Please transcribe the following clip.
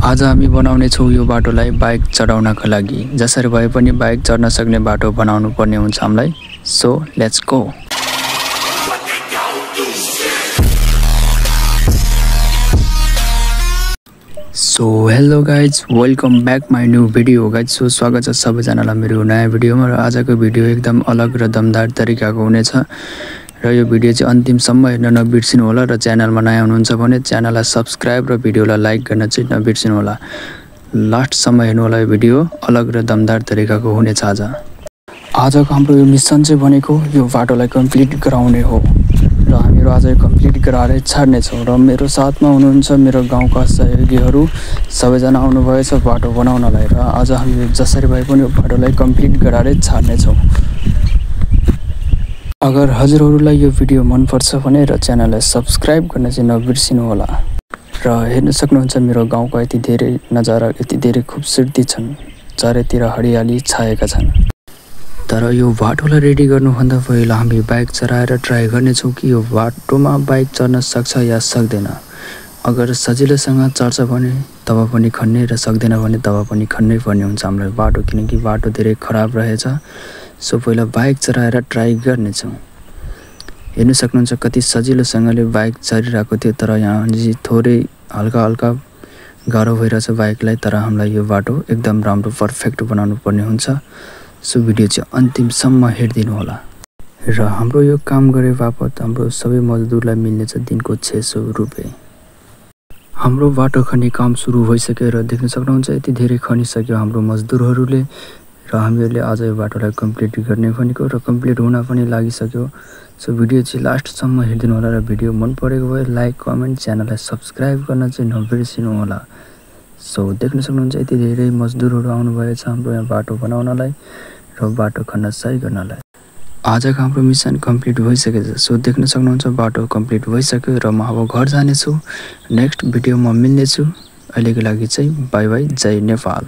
आज हामी बनाउने छौं यो बाटोलाई बाइक चढाउनका लागि। जसरी भए पनि बाइक चढ्न सक्ने बाटो बनाउनु पर्ने हुन्छ हामीलाई। So let's go. So hello guys, welcome back my new video guys. So स्वागत छ सबैजनालाई मेरो नयाँ भिडियोमा। र आजको भिडियो एकदम अलग र दमदार तरिकाको हुनेछ र यो भिडियो चाहिँ अन्तिमसम्म हेर्न नबिर्सिनु होला। र च्यानलमा नयाँ हुनुहुन्छ भने च्यानललाई सब्स्क्राइब र भिडियोलाई लाइक गर्न चाहिँ नबिर्सिनु होला। लास्टसम्म हेर्नु होला। यो भिडियो अलग र दमदार तरिकाको हुनेछ। आजको हाम्रो यो मिसन चाहिँ भनेको यो बाटोलाई कम्प्लिट गराउने हो र हामीहरू आज यो कम्प्लिट गराएर छाड्नेछौँ। र मेरो साथमा हुनुहुन्छ मेरो गाउँका सहयोगीहरू, सबैजना आउनुभएछ बाटो बनाउनलाई। र आज हामी जसरी भए पनि यो बाटोलाई कम्प्लिट गराएर छाड्नेछौँ। अगर हजुरहरूलाई यो भिडियो मनपर्छ भने र च्यानललाई सब्स्क्राइब गर्न चाहिँ नबिर्सिनु होला। र हेर्न सक्नुहुन्छ मेरो गाउँका यति धेरै नजारा, यति धेरै खुबसुरती छन्, चारैतिर हरियाली छाएका छन्। तर यो बाटोलाई रेडी गर्नुभन्दा पहिला हामी बाइक चढाएर ट्राई गर्नेछौँ कि यो बाटोमा बाइक चढ्न सक्छ या सक्दैन। अगर सजिलोसँग चढ्छ भने तब पनि खन्ने र सक्दैन भने तब पनि खन्नै पर्ने हुन्छ हामीलाई बाटो, किनकि बाटो धेरै खराब रहेछ। सो पहिला बाइक चढाएर ट्राई गर्नेछौँ। हेर्न सक्नुहुन्छ कति सजिलोसँगले बाइक चढिरहेको थियो, तर यहाँ थोरै हल्का हल्का गाह्रो भइरहेछ बाइकलाई। तर हामीलाई यो बाटो एकदम राम्रो पर्फेक्ट बनाउनु पर्ने हुन्छ। सो भिडियो चाहिँ अन्तिमसम्म हेरिदिनु होला। र हाम्रो यो काम गरे बापत हाम्रो सबै मजदुरलाई मिल्नेछ दिनको 600 रुपियाँ। हाम्रो बाटो खन्ने काम सुरु भइसक्यो र देख्न सक्नुहुन्छ यति धेरै खनिसक्यो हाम्रो मजदुरहरूले। र हामीहरूले आज यो बाटोलाई कम्प्लिट गर्ने भनेको र कम्प्लिट हुन पनि लागिसक्यो। सो भिडियो चाहिँ लास्टसम्म हेरिदिनु होला। र भिडियो मन परेको भए लाइक, कमेन्ट, च्यानललाई सब्स्क्राइब गर्न चाहिँ नबिर्सिनु होला। सो देख्न सक्नुहुन्छ यति धेरै मजदुरहरू आउनुभएछ हाम्रो यहाँ बाटो बनाउनलाई र बाटो खन्न सही गर्नलाई। आजको हाम्रो मिसन कम्प्लिट भइसकेछ। सो देख्न सक्नुहुन्छ बाटो कम्प्लिट भइसक्यो र म अब घर जानेछु। नेक्स्ट भिडियोमा मिल्नेछु। अहिलेको लागि चाहिँ बाई बाई, जय नेपाल।